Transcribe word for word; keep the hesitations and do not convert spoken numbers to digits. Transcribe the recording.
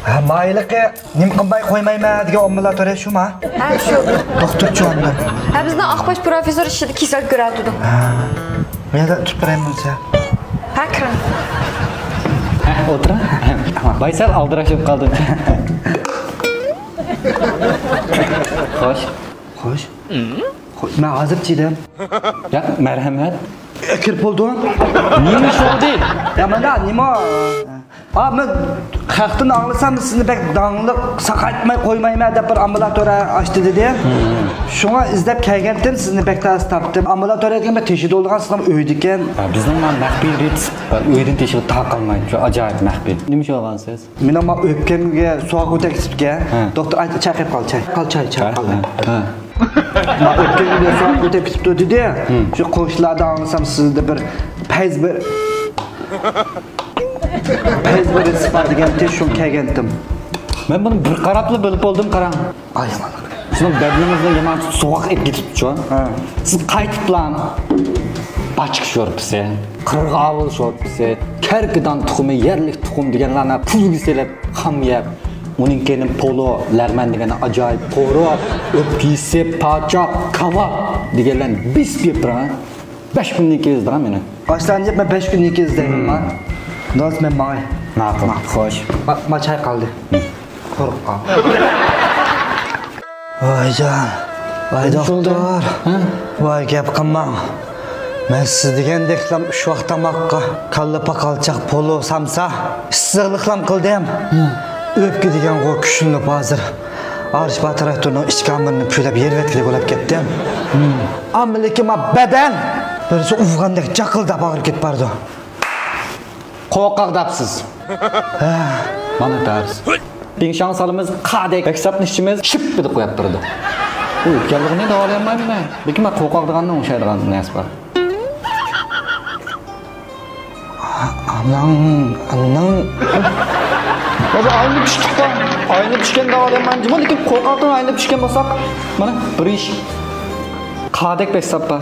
ھە، مايلىقى نېمە قىلماي قويمايمەن دېگەن ئامبۇلاتورىيە شۇما؟ ھە، شۇ. دوختۇرچۇ ئاندىن. ھە، بىزنىڭ ئاقباش پروفېسسور ئىچىدە كېسەل كۆرەتىدۇ. ھە. مەن تۇتۇپ بېرەيمۇ سىزگە؟ ھە، كىرىڭ. ھە، ئولتۇرۇڭ. بايسال ئالدىراش بولۇپ قالدىم. خوش. خوش. خوش. مەن ھازىر چىدىم. ياق، مەرھەمەت. كىرىپ بولدۇم. نېمە ئىش بولدى؟ يا، مانا نېمە؟ ئا، مەن خەقتىن ئاڭلىسام، سىزنى بەك داڭلىق، ساقايتماي قويمايمەن دەپ بىر ئامبۇلاتورىيە ئاچتى دېدى. شۇڭا ئىزدەپ كەلگەنتىم، سىزنى بەك تەس تاپتىم. ئامبۇلاتورىيە دېگەن بىر تېشى دولىدىغان سىزنىڭ ئۆيدىكەن. ھە، بىزنىڭ مانا مەخپىي رېتس بار، ئۆيدىن تېشىغا تاقالمايدۇ، شۇ ئاجايىپ مەخپىي. نېمە ئىش بولغان سىز؟ مېنىڭ ما ئۆپكەمگە سوغۇق ئۆتەك كېتىپتىكەن. ھە. دوختۇر، ئاي، چاي قاينىتىپ قال، چاي. قال، چاي، چاي، ھە، قال. ھە، ھە. ما ئۆپكەمگە سوغۇق ئۆتەك كېتىپتۇ دېدى. ھىم. شۇ قوشنىلاردا ئاڭلىسام، سىزدە بىر پەيز بىر پەيز بىر رىزىق بار دېگەنتى، شۇ كەلگەنتىم. مەن بۇنى بىر قاراپلا بىلىپ بولدۇم، قاراڭ. ئاي، يامان. شۇنىڭ بەدىنىڭىزدىن يامان سوغۇق ئېلىپ كېتىپتۇ. ھە. سىز قايتىپلا باچكا شورپىسى، قىرغاۋۇل شورپىسى، كەركىدان تۇخۇمى، يەرلىك تۇخۇم دېگەنلەرنى پۇلغا سېلىپ خام يەپ، ئۇنىڭ كېيىن پولۇ، لەرمەن دېگەن ئاجايىپ قورۇ، ئۆپكە يېسە، پاچاق، كاۋاپ دېگەنلەرنى بېسىپ يەپ بېرىڭ. بەش كۈندىن كېيىن ئىزدىغان مېنى. ئاشلارنى يەپ، مەن بەش كۈندىن كېيىن ئىزدەيمەن. ھىم. داس، مەن ماڭاي. ماقۇل. ماقۇل. خوش. ما، ما چاي قالدى. قورققان. ۋايجان، ۋاي دوختۇر. ھە؟ ۋاي گەپ قىلماڭ. مەن سىز دېگەندەكلا ئۈچ ۋاق تاماققا كاللا پاقالچاق، پولۇ، سامسا، ئىسسىقلىقلام قىلدىم. ھە. ئۆپكە دېگەنغۇ كۈچلىنىپ ھازىر. ئارىش باتۇر تراكتورنىڭ ئىچ كامېرىنى پۈۋلەپ يېرىۋەتكىلى بولۇپ كەتتىم. ئەمما لېكىن ما بەدەن بىرسى ئۇرغاندەك جاقىلداپ ئاغرىپ كېتىپ بارىدۇ. قورقاق دەپسىز. ھە. مانا دەرس. پىڭشاڭ سالىمىز، قادەك ھېسابنى ئىچىمىز، شىپ دەپ قويۇپ بېرىدۇ. ئۇ ئۆتكەنلىكىنى داۋالىيالمايمەن. لېكىن مەن قورقاق دېگەننىڭ ئوخشايدىغان نەرسە بار. ئاناڭ، ئاناڭ. يا بۇ ئاينى پىشتىققا، ئاينى پىشكەن داۋالىيالمايمەن. لېكىن قورقاقتىن ئاينى پىشكەن بولساق، مانا بىر ئىش. قادەك بەك ساپا.